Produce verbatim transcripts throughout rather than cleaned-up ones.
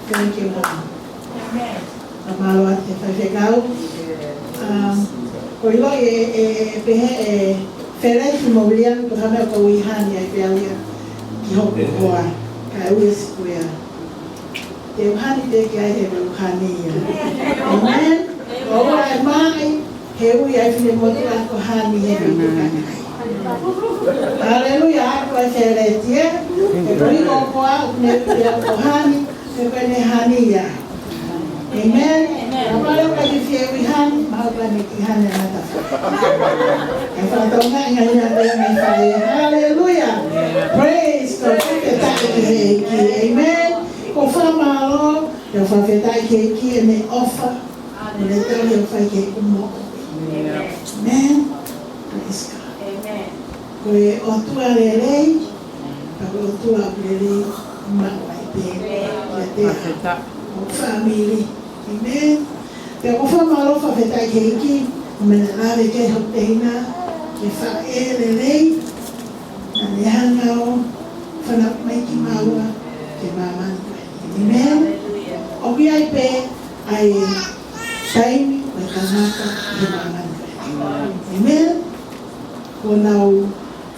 Thank you, Mama. Mālō ʻaupito faifekau. Um, ko e ʻilo ʻe, ʻe, ʻe pehē ʻe Feleti mo Viliami ko e hā e meʻa ʻoku ou ʻi heni ai pē au ia ki hoku hoa. Kae ui ʻe Sikuea. Te u heni pē ki ai he meʻa ʻoku heni ia. Amen. ʻOua ʻe maʻi, he ui ai finemotuʻa ko heni he meʻa ʻoku heni ai. Haleluia, ʻa ko e Feleti, ē? He ko e ʻilo ko au, ne ui au ko heni, he ko ʻene heni ia. Amen. Kapau leva ʻoku ʻikai ke fie ui heni, mahalo pē ne kiʻi heni another. E fakatonga inga ia pē mai fai. Haleluia. Praise God. Fakafetaʻi ki he ʻEiki. Amen. ʻOku ou fakamālō, ʻoku ou fakafetaʻi ki he ʻEiki ʻene ʻofa. Mo ʻene tali ʻoku fai ki heʻeku moʻui. Amen. Praise God. Amen. Ko e ʻOtua lelei, ka ko e ʻOtua lelei maʻu ai pē. Amen. Kiate au. Fakafetaʻi. Ko e fāmili. Amen. Pea ʻoku ou fakamālō fakafetaʻi ki he ʻEiki, ʻo mene lave ki ai hoku tehina, ko e faʻē lelei, naʻa ne hanga ʻo fanauʻi mai kimaua ki māmani ko eni. Amen. ʻOku ʻi ai pē ʻa e taimi ʻo e tangata ʻi he māmani ko eni. Amen. Ko ʻenau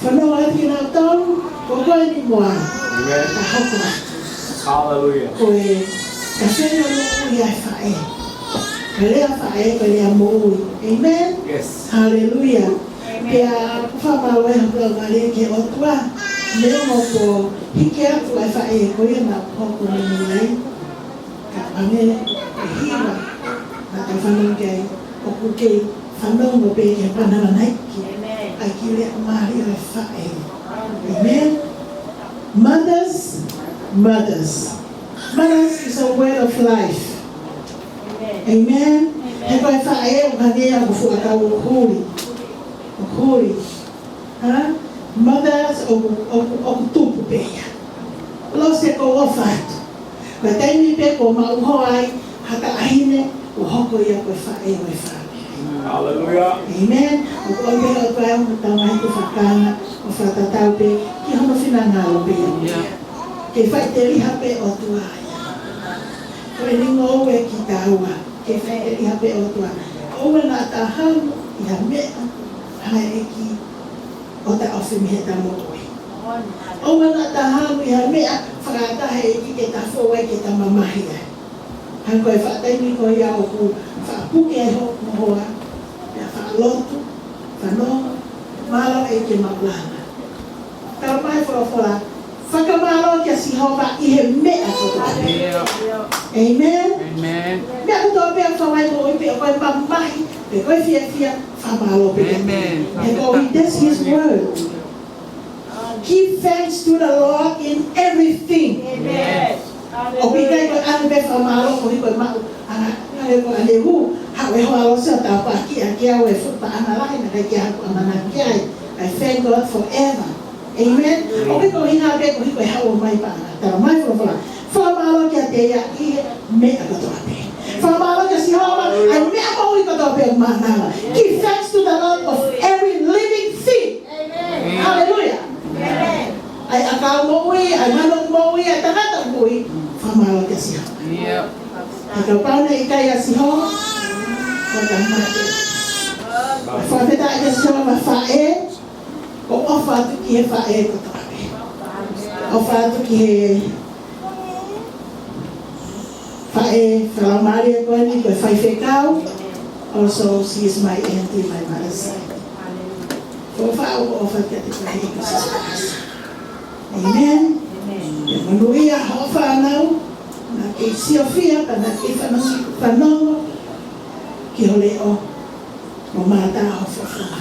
fanongo atu kinautolu, ko koe ni mo au. Amen. Ka hoko atu. Hallelujah. Ko e, ka fenua no ia e faʻē. Ko e lea faʻē, ko e lea moʻui. Amen? Yes. Hallelujah. Amen. Pea ʻoku ou fakamālō ʻi hoku laumālie ki he ʻOtua, neongo kuo hiki atu ʻa e faʻē ko ia naʻa ku hoko mai ai. Ka ʻoku ʻi ai e hiva naʻa tau fanongo ki ai, ʻoku kei fanongo pē ki he panavanaiki. Amen. ʻA e kiʻi lea mālie ʻo e faʻē. Amen. Mothers, mothers. Mothers is a word of life. Amen. Amen. Amen. He ko e faʻē ʻoku hangē ia ko e fuʻu ʻakau ʻoku huli. ʻOku huli. Ha? Mothers ʻoku, ʻoku, ʻoku tupu pē ia. Lose, ʻoku ou ʻofa atu. Ko e taimi pē ʻoku maʻu hoa ai ha taʻahine, ʻoku hoko ia ko e faʻē ʻo e fāmili. Hallelujah. Amen. ʻOku ou pehē ʻOtua ē, ʻoku tau mai ʻoku fakana, ʻoku fakatatau pē ki hono finangalo pē ia. Yeah. Ke faʻiteliha pē ʻOtua ia. Ko eni ngoue kitaua, ke faʻiteliha pē ʻOtua. ʻOua naʻa ta hanu ʻi ha meʻa, ha ʻEiki, ʻo taʻofi mei heʻeta moʻui. ʻOua naʻa ta hanu ʻi ha meʻa, fakaʻatā he ʻEiki ke ta fou ai, ke ta mamahi ai. Hangē ko e faʻa taimi ko ia ʻoku faʻa puke ai hoku hoa, pea faʻa lotu, fanongo, mālō ʻEiki maʻulana. Talamai folofola, fakamālō kia Sihova ʻi he meʻa kotoa pē. Yeah. Amen? Amen. Meʻa kotoa pē ʻoku fai ai e moʻui pē, ko e mamahi, pe ko e fiefia, fakamālō pē. Amen. He ko e, that's his word. Give thanks to the Lord in everything. Amen. ʻOku ʻikai ko e ʻai pē fakamālō koeʻuhi ko e maʻu, ʻa, ʻa, ko e ʻai hu, ha, e hoa Lose ʻo tāpuakiʻi au ʻe he fuʻu paʻanga lahi naʻe ʻikai ke u ʻamanaki ki ai. I thank God forever. Amen. ʻOku ʻikai ko e ʻuhinga pē koeʻuhi ko e haʻu mai paʻanga. Talamai folofola, fakamālō kiate ia ʻi he meʻa kotoa pē. Fakamālō kia Sihova ʻi he meʻa moʻui kotoa pē ʻoku mānava. Give thanks to the Lord of every living thing. Amen. Hallelujah. Amen. ʻA e ʻakau moʻui, ʻa e manu moʻui, ʻa e tangata moʻui, fakamālō kia Sihova. Yep. He kapau naʻe ʻikai ʻa Sihova, ko e tangata. Fakafetaʻi kia Sihova, faʻē, ʻoku ou ʻofa atu ki he faʻē kotoa pē. ʻOfa atu ki he faʻē fakalaumālie ko eni, ko e faifekau. Also, she is my auntie, my mother's side. ʻOku ou ʻofa, ʻoku ou ʻofa kiate koe he ʻEiki ko Sīsū Kalaisi. Amen. Amen. Pea monūʻia hoʻo fānau, naʻa ke siofia, pea naʻa ke fanongo, fanongo ki ho leʻo, mo mātā ho fofonga.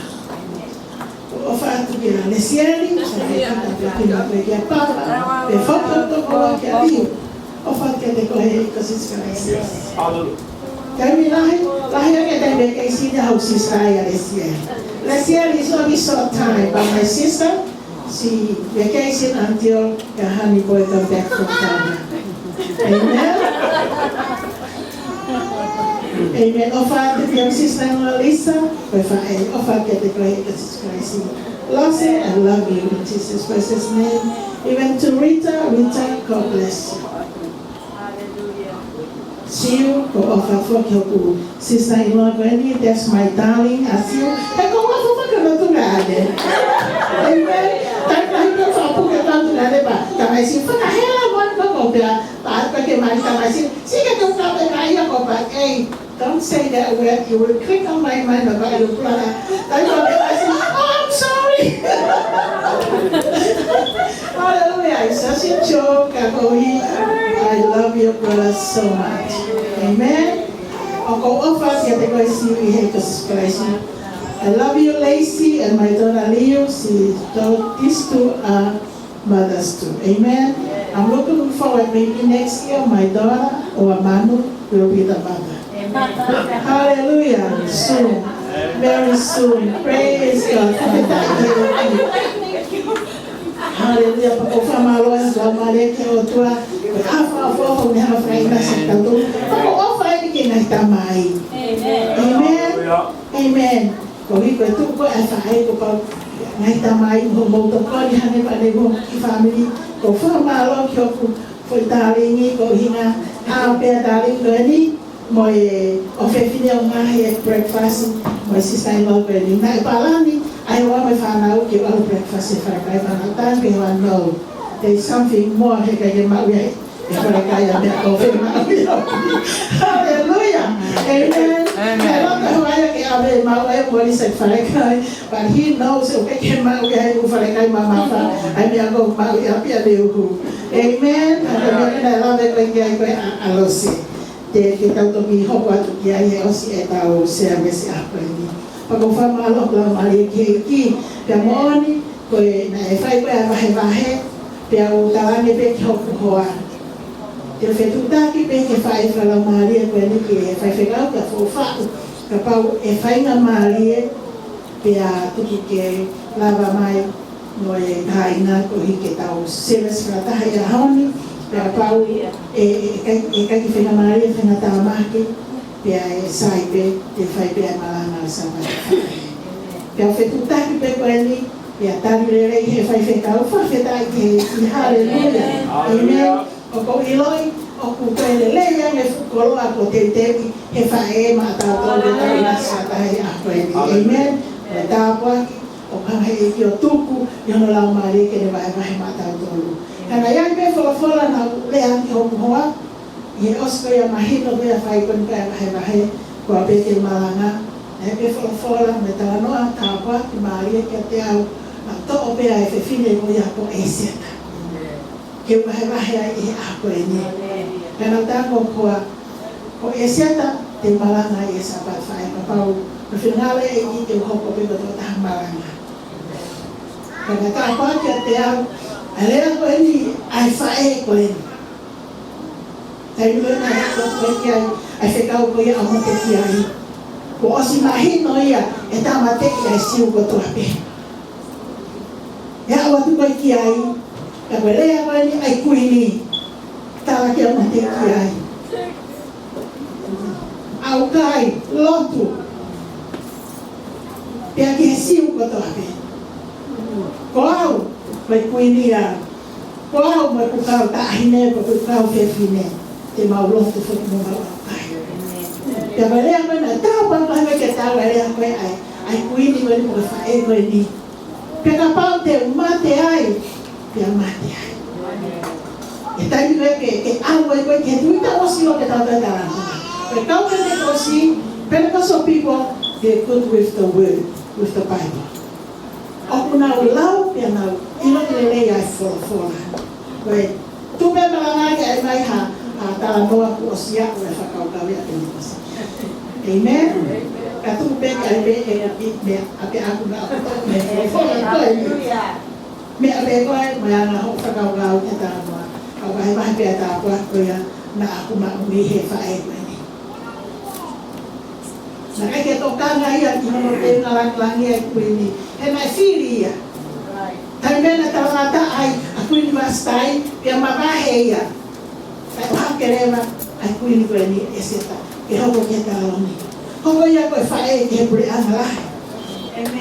ʻOfa atu kia Lesieli, sa fai kita pe kina pe kia Papa, pe foto to ko kia Liu. ʻOfa atu kiate koe he ʻEiki ko Sīsū Kalaisi. Hallelujah. Taimi lahi, lahi ange taimi ke ʻi Sini hau sister ia Lesieli. Lesieli is only short time, but my sister, she vacation until the honey boy come back from Ghana. Amen. Amen. ʻOfa atu kia sister Melissa, ko e faʻē, ʻofa kiate koe he ʻEiki ko Sīsū Kalaisi. Lose, I love you in Jesus' precious name. Even to Rita, Rita, God bless you. Siu, ʻoku ou ʻofa foki ki hoku sister-in-law ko eni, that's my darling, ʻa Siu. He ʻoku ou ʻofa foki ki hono tuongaʻane. Amen. Taimi lahi pē ʻoku ou fakapuke atu ki he tuongaʻane pea, tamai Siu, fakahela mo e koko pea, pea ʻoatu ke mai tamai Siu. Sika ke uka pe ka ia ko pa, hey, don't say that word, you will click on my mind, but you plan. Taimi lahi pē tamai Siu, oh, I'm sorry. Hallelujah. It's such a joke, Kakohi. I love your brother so much. Amen. ʻOku ou ʻofa kiate koe Siu ʻi he ʻEiki ko Sīsū Kalaisi. I love you, Lacey, and my daughter Liu. She told these two are mothers too. Amen. I'm looking forward, maybe next year, my daughter or Manu will be the mother. Hallelujah. Soon. Very soon. Praise God. Hallelujah. Pea ʻoku ou fakamālō ʻi he Laumālie ʻo e ʻOtua. Ko e ʻofa, ʻofa, ʻofa, ne hanga fai na sa tatu. Pea ʻoku ou ʻofa eni ki he ngaahi tamai. Amen. Amen. Koeʻuhi ko e tuʻu ko ē ʻa e faʻē kuo pau, ngaahi tamai, hoʻomou tokoni hangē pē ʻanenai hoku kiʻi fāmili. ʻOku ou fakamālō ki hoku foʻi darling, ko e ʻuhinga ʻa e pea darling ko eni, mo e ʻofefine ʻo ngaohi e breakfast, mo e sister-in-law ko eni. Naʻe palani ʻa e ʻoua mo e fānau ke ʻalu breakfast he falekai, fānau, taimi pē ʻoua no. There's something more he ʻikai ke maʻu ia he falekai ʻa e meʻa ko ē ʻoku maʻu ia. Hallelujah. Amen. Amen. Naʻe loto hua ia ke ʻave maʻu ʻa e polisi he falekai. But he knows ʻoku ʻikai ke maʻu ia he ʻū falekai mamafa. ʻA e meʻa ko ē ʻoku maʻu ia pea leuhu. Amen. ʻA e meʻa naʻe lave ko ē ki ai ko ē ʻa, ʻa Lose. Te, te tau toki hoko atu ki ai he ʻosi ʻetau service ʻaho ko eni. Pea ʻoku ou fakamālō ʻoku laumālie ki he ʻEiki, pea moʻoni, ko e naʻe fai ko ē ʻa e vahevahe, pea u talaange pē ki hoku hoa. Te u fetuʻutaki pē ki he faʻē fakalaumālie ko eni ki he faifekau ka fou faʻu, kapau ʻe faingamālie, pea tuku ke lava mai mo e kāinga koeʻuhi ke tau service fakataha ʻi he ʻaho ni, pea kapau ʻe, ʻe, ʻe ʻikai, ʻe ʻikai ke faingamālie, faingatāmaki, pea ʻe sai pē, te fai pē ʻa e malanga ʻo e Sāpate. Pea u fetuʻutaki pē ko eni, pea tali lelei he faifekau, fakafetaʻi ki he ʻEiki, haleluia. Amen. ʻOku ou ʻiloʻi, ʻoku toe lelei ange e fuʻu koloa kuo teuteuʻi he faʻē maʻatautolu ʻi he Sāpate ʻaho ko eni. Amen. Ko e tāpuaki, ʻoku hanga he ʻEiki ʻo tuku ʻi hono Laumālie ke ne vahevahe maʻatautolu. Ka naʻe ʻi ai pē folofola naʻa ku lea ki hoku hoa, ʻi he ʻosi ko ia mahino ko ia fai ko eni ko e vahevahe, ko ʻapi ke malanga, naʻe pē folofola mo e talanoa, tāpuaki mālie kiate au, naʻa ku toʻo pē ʻa e fefine ko ia ko ʻEseta. Ke u vahevahe ai ʻi he ʻaho ko eni. Pea naʻa ku tala ki hoku hoa, ko ʻEseta te u malanga ʻi he Sāpate Faʻē, kapau ʻe finangalo e ʻEiki te u hoko pē ko e tokotaha malanga. Pea naʻe tāpuaki kiate au ʻa e lea ko eni ʻa e faʻē ko eni. Taimi ko ē naʻe aʻu atu ai ki ai ʻa e fekau ko ia ʻa Motekiai, kuo ʻosi mahino ia ʻe tāmateʻi ʻa e Siu kotoa pē. ʻE aʻu atu ko ē ki ai, ka ko e lea ko eni ʻa e kuini, tala kia Motekiai, ʻaukai, lotu, pea ki he Siu kotoa pē. Ko au, ko e kuini au. Ko au mo ʻeku kau taʻahine, ko ʻeku kau fefine, te mau lotu foki mo mau ʻaukai. Pea ko e lea ko ē naʻe tāpuaki lahi kiate au ʻa e lea ko ē ʻa e, ʻa e kuini ko eni mo e faʻē ko eni. Pea kapau te u mate ai, pea mate ai. ʻI he taimi ko ē ke, ke ʻalu ai ko ē ki he Tuʻi Taʻu ʻOsi ʻo ke tau toe talanoa. Ko e kau Penitekosi, Pentecostal people, they're good with the word, with the Bible. ʻOku nau lau pea nau ʻiloʻi lelei ʻa e folofola. Ko e tuʻu pē malanga ke ʻai mai ha, ha talanoa kuo ʻosi aʻu e fakakaukau ia ʻa Penitekosi. Amen. Ka tuʻu pē ke ʻai pē e, e, meʻa, ʻa pē ʻaku naʻa ku toʻo mei he folofola ko ē. Meʻa pē ko ē, mo e anga hoʻo fakakaukau ki he talanoa. Ka vahevahe pē ʻa e tāpuaki ko ia naʻa ku maʻu mei he faʻē ko eni. Naʻe ʻikai ke tokanga ia ki hono teu na langilangi ʻa e kuini. He naʻe fili ia. Taimi pē naʻe talangataʻa ai ʻa Kuini Vasitai, pea mavahe ia. Kae ʻohake leva ʻa e kuini ko eni ʻa ʻEseta ke hoko ki he taloni. Hoko ia ko e faʻē ki he puleʻanga lahi.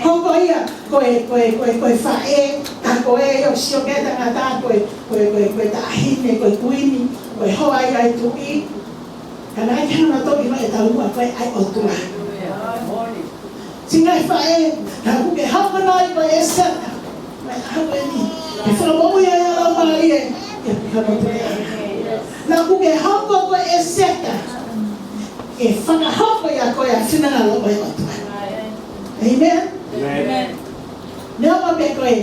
Hoko ia ko e, ko e, ko e, ko e faʻē, ka ko e ʻo sio ki he tangata ko e, ko e, ko e, ko e taʻahine, ko e kuini. Ko e hoa ia ʻa e tuʻi, ka naʻe ʻikai ke hanga ʻo toki mai e taumuʻa ko ē ʻa e ʻOtua. Siʻi ngaahi faʻē, naʻa ʻoku ke hoko nai ko e ʻEseta, mai hako eni, ke fakamoʻui ai ʻa e laumālie, ke fakamoʻui ai. Naʻa ʻoku ke hoko ko e ʻEseta, ke fakahoko ia ko ē ʻa e finangalo ʻo e ʻOtua. Amen? Amen. Neongo pē ko e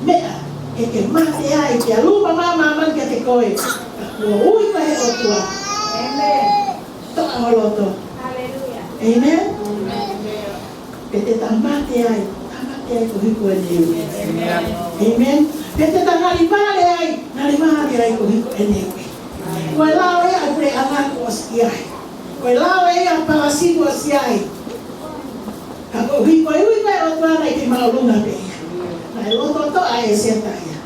meʻa ke ke mate ai, ke ʻalu mai ʻa māmani kiate koe, kuo ui koe ʻe he ʻOtua. Amen. Toʻa ho loto. Hallelujah. Amen. Amen. Pea te ta mate ai, ta mate ai koeʻuhi ko ʻene ui. Amen. Amen. Pea te ta ngali vale ai, ngali vale ai koeʻuhi ko ʻene ui. Ko e lao ia ʻa e puleʻanga kuo ʻosi ʻi ai. Ko e lao ia ʻa e palasi kuo ʻosi ʻi ai. Ka koeʻuhi ko e ui ko ē ʻa e ʻOtua naʻe kei māʻolunga pē ia. Naʻe loto toʻa ʻa ʻEseta ia.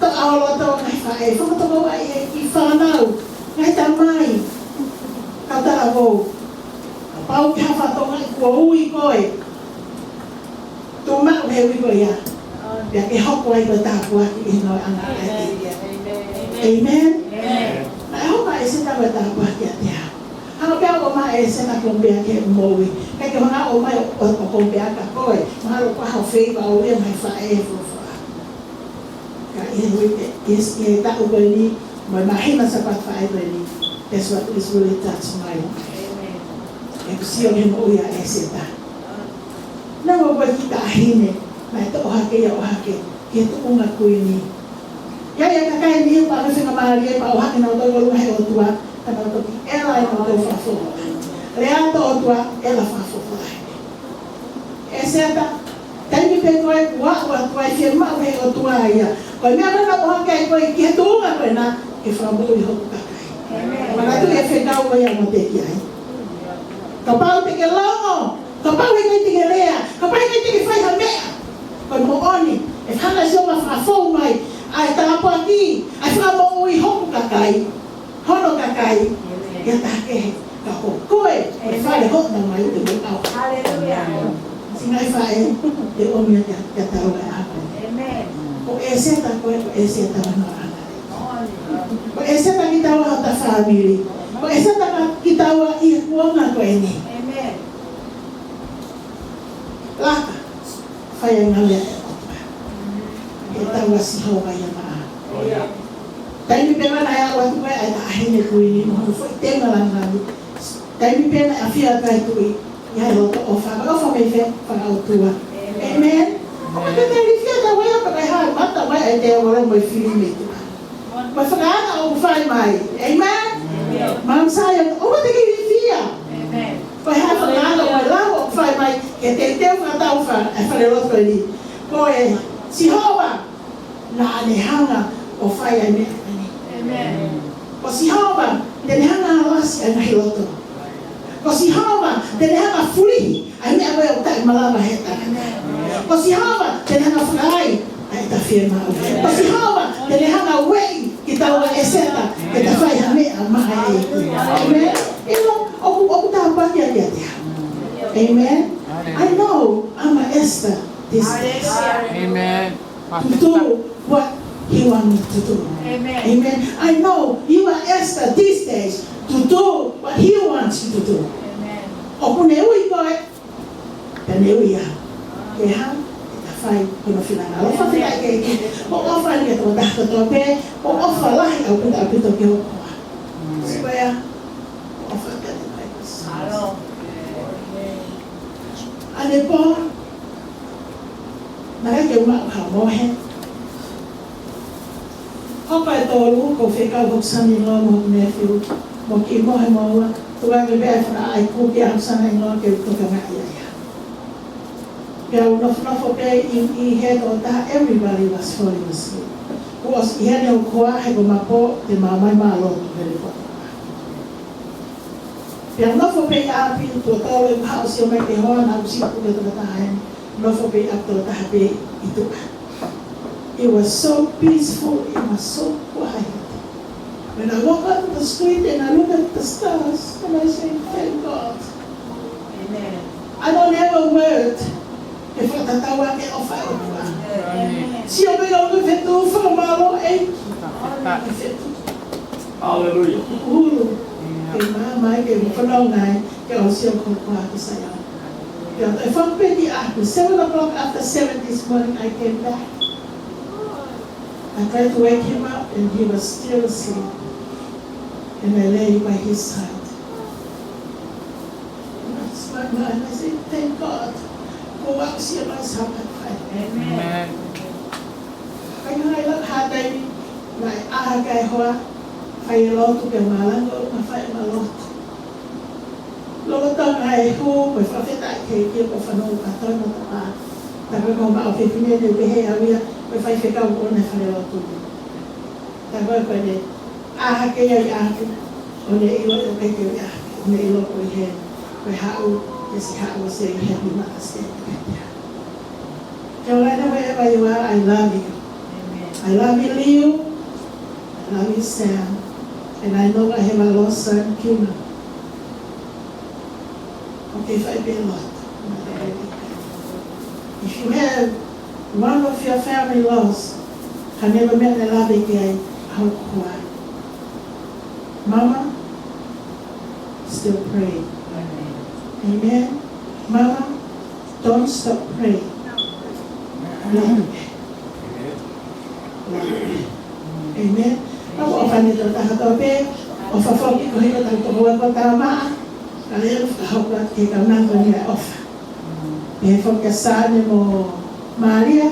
Toʻa ho loto ngaahi faʻē, fakatokoua ʻi he kiʻi fānau, ngaahi tamai, kau talavou. Kapau ʻoku ke hanga ʻo fakatokangaʻi kuo ui koe. Tuʻu maʻu he ui ko ia. Pea ke hoko ai ko e tāpuaki ʻi he ngāue ʻanga ʻa e ʻEiki. Amen. Amen. Naʻe hoko ʻa ʻEseta ko e tāpuaki kiate au. Hanga pē ʻo ʻomai ʻe ʻEseta compare ki heʻeku moʻui. ʻIkai ke hanga ʻo ʻomai ʻo, ʻo, ʻo compare kia koe. Mahalo ko hoʻo feiva ʻo ui ʻa e ngaahi faʻē he folofola. Ka ʻi he ui, ʻi he, ʻi he taʻu ko eni, mo e māhina Sāpate Faʻē ko eni, that's what is really touch my life. Amen. ʻEku sio ki he moʻui ʻa ʻEseta. Naʻe ʻi ai e kiʻi taʻahine, naʻe toʻo hake ia ʻo ʻohake ki he tuʻunga kuini. ʻI ai e kakai ʻe niʻihi ʻoku nau feinga mālie pea ʻohake nautolu ʻi ʻolunga ʻo e ʻOtua, ka nau toki ʻela ʻenau toe fakafoʻou. Lea ʻa e ʻOtua, ʻela fakafoʻou. ʻEseta, taimi pē ko ē kuo aʻu atu ai, fiemaʻu ʻe he ʻOtua ia. Ko e meʻa naʻa nau ʻohake ai koe ki he tuʻunga ko ena, ke fakamoʻui hoku kakai. Amen. Manatuʻi e fekau ko ia ʻa Mōteki ai. Kapau te ke longo, kapau heʻikai te ke lea, kapau heʻikai te ke fai ha meʻa, ko e moʻoni, ʻe hanga ʻe Sihova ʻo fakafou mai ʻa e tāpuaki, ʻa e fakamoʻui hoku kakai, hono kakai, ʻi ha taha kehe, ka ko koe, ko e fale hoʻo tamaioʻeiki. Haleluia. Siʻi ngaahi faʻē, te u ʻomi ia kiate kitaua he ʻaho ko eni. Amen. Ko ʻEseta ko ē, ko ʻEseta hono ʻaho. Ko ʻEseta kitaua hota fāmili. Ko ʻEseta kitaua ʻi he kuonga ko eni. Amen. Laka, fai ʻa e ngāue ʻa e ʻOtua. Ke tau ʻa Sihova ia maʻa. Taimi pē naʻe aʻu atu ai ʻa e taʻahine kuini mo hono foʻi tenga lanu. Taimi pē naʻe ʻafio ai e tuʻi, ʻi he loto ʻofa, ʻofa mei fē? Fakaʻotua. Amen. ʻOku ke te ilifia ʻa e ʻOtua, pea ʻikai ha mata mai ʻa e tēvolo mo e fili mei tuʻa. Mo e fakaanga ʻoku fai mai. Amen? Amen. Mount Zion, ʻoua te ke ilifia. Amen. Ko e hā e fakaanga mo e lau ʻoku fai mai, ke teuteu fakatau fa-, e falelotu ko eni. Ko e Sihova, naʻa ne hanga ʻo fai ʻa e meʻa ko eni. Amen. Ko Sihova, te ne hanga ʻo alasi ʻa e ngaahi loto. Ko Sihova, te ne hanga ʻo fulihi ʻa e meʻa ko ē ʻoku taʻemalava he tangata. Ko Sihova, te ne hanga ʻo fakaai ʻa ʻeta fiemaʻu. Ko Sihova, te ne hanga ʻo ueʻi kitaua ʻa ʻEseta, ke ta fai ha meʻa maʻa e ʻEiki. Amen. ʻIlo, ʻoku, ʻoku tāpuaki ia kiate au. Amen. I know I'm a Esther this day. Amen. To do what he want me to do. Amen. Amen. I know you are Esther these days to do what he wants you to do. Amen. ʻOku ne ui koe, pea ne ui au. Ke hā, ke ta fai hono finangalo. ʻOfa fika ke ki. Ko e ʻofa ni ʻa e tokotaha kotoa pē, ko e ʻofa lahi ʻaupito, ʻaupito ki ho hoa. Square. ʻOfa ka te kai. Alo. Anepō, naʻe ʻikai ke u maʻu ha mohe. Hoko e tolu, ko e fekau hoku son-in-law mo hoku nephew, mo e kiʻi mohe mo ua, tuku ange pē ʻa e fakaʻai kuki ʻa hoku son-in-law ke u tokangaʻi ai ia. Pea u nofonofo pē ʻi, ʻi he tokotaha, everybody was falling asleep. Kuo ʻosi ʻi heni hoku hoa, he ko mapo, te mau mai mālō tu he lekotoa. Pea nofo pē ʻi ʻapi, tuʻo tolu ʻeku haʻu ʻo sio mai ki he hoa, naʻa ku sio ki he tokotaha heni, nofo pē ʻi ʻapi, tokotaha pē ʻi tuʻa. It was so peaceful, it was so quiet. When I walk out of the street and I look at the stars, and I say, "Thank God." Amen. I don't have a word. Ke fakatatau ange ʻa e ʻofa ʻa e ʻOtua. Amen. Sio pē ʻo ke fetuʻu, fakamālō ʻEiki. Ke fetuʻu. Hallelujah. Ulu. Ke mamaʻo ke u fanongo ai, ke u sio ko e koa ki Saione. Pea ʻi he foʻi pē ʻaho, seven o'clock after seven this morning, I came back. I tried to wake him up and he was still asleep. And I lay by his side. And I smiled and I said, "Thank God." Ko au sia mai sa pat fai. Amen. Amen. Kai ngai la ha taimi, mai ʻaho kai hoa, fai e lotu ke malango, ma fai ma lotu. Lolotonga e hū, ko e fakafetaʻi ki he ʻEiki ko e fanongo ka tonu ta pā. Ta ko e ko ma o fefine ne pehē au ia, ko e faifekau ʻo e fale lotu. Ta ko e ko eni, ʻaho ke ia ʻi ʻapi, ʻo ne ʻilo ʻe ʻikai ke ʻi ʻapi, ʻo ne ʻilo ko e hē, ko e haʻu, ke si haʻu ʻo say happy Mother's Day. Ke ʻoua naʻa wherever you are, I love you. Amen. I love you, Liu. I love you, Sam. And I know I have a lost son, Kima. Okay, fai pē lotu. If you have one of your family lost, ka ne ʻi ai ha meʻa ne lave ki ai, ʻalu ʻo kole. Mama, still pray. Amen. Mama, don't stop praying. Amen. Amen. Ka ʻoku ou fakaʻapaʻapa taha kotoa pē, ʻofa foki ko hiko tau toko ua ko tau maʻa, ka lea ʻofa ka hoko atu ke kau nanga ni ʻa e ʻofa. Pehē foki kia Sane mo Malia,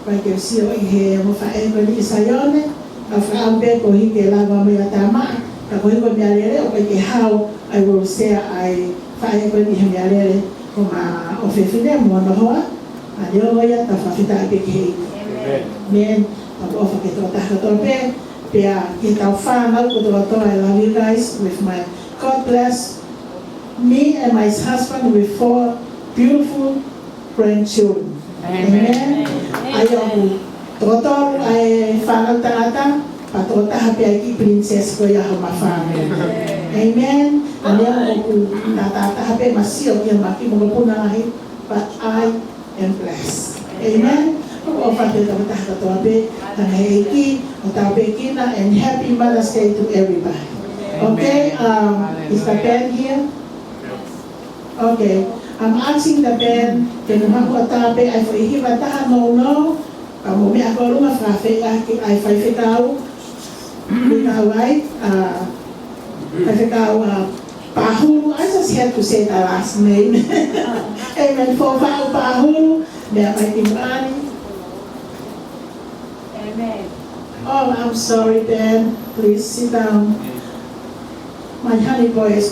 ʻikai ke u sio ʻi he ongo faʻē ko eni ʻi Saione, ka fakaʻamu pē ko hike lava mai ʻa tama, ka ko hiko meʻalele, ʻoku ʻikai ke hao, I will share ʻa e faʻē ko eni he meʻalele, ko ma ʻofefine mo hono hoa, ʻa e ongo ia ta fakafetaʻi pē ki he ʻEiki. Amen. Amen. Tau ʻofa ke tau taha kotoa pē, pea ke tau fānau kotoa kotoa, I love you guys with my God bless me and my husband with four beautiful grandchildren. Amen. Amen. ʻA ia ʻoku toko tolu ʻa e fānau tangata, pea toko taha pē ʻa e kiʻi princess ko ia homa fānau. Amen. ʻA ia ʻoku tata taha pē ma sio ki he maki mo ka puna lahi, but I am blessed. Amen. ʻOku ou fakaʻapaʻapa taha kotoa pē, tanga he ʻEiki, ʻo tāpuekina, and happy Mother's Day to everybody. Okay, um, is the band here? Okay, I'm asking the band, ke nau haʻu ʻo tāpuekina ʻa e foʻi hiva taha nounou, ka mo meʻa ko e luma fakafeʻiloaki ʻa e faifekau, faifekau ai, uh, faifekau, uh, Pahulu, I just had to say the last name. Amen. Foʻou Pahulu, meʻa mai ki muʻa ni. Amen. Oh, I'm sorry, Ben. Please sit down. My honey boy is